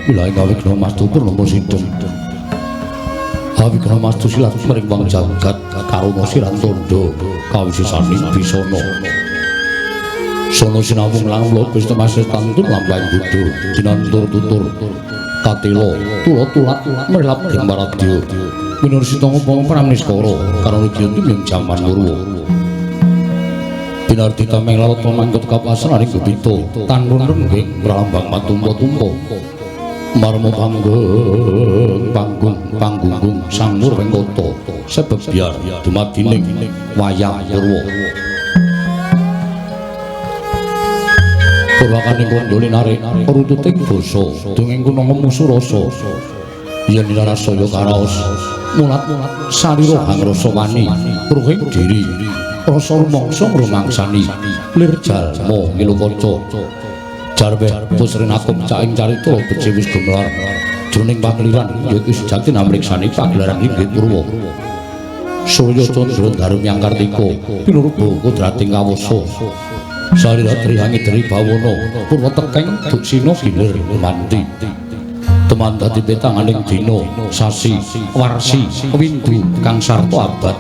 Wilahe kawigna mastu purnama sidhem. Awigna mastu silat mring wang jagat karuna siran tandha kawisesane bisana. Sono sinawung lang lopis temas tantun lampahing buddha dinantur tutur katela tula tulat merlap gemaradya minur sitanga pramniskara karana kiya tumyeng jaman purwa binardi tameng lalata mangkut kapasan aring gupita tanun rengging pralambang matumpa-tumpa marma panggung panggung panggunggung sangur wengkata sebebyar dumadining wayang purwa. Purwakaning kandha linarik rututing basa dongeng kuna ngemu surasa yen rasaya karaos mulat salira hangrasa wani ruhing diri rasa rumangsa ngrumangsani lir jalma ngilu kaca jarweh pusrinakum caing carita beji wis gumelar jroning pakeliran yaiku sejati namriksani pagelaran inggih purwa Surya Candra Darumyang Kartika pinurba kodrating kawasa sarira trihangi dri bawana purwa tekeng duksina gilir lumanti teman dadi petanganing dina sasi warsi windu kang sarta abad.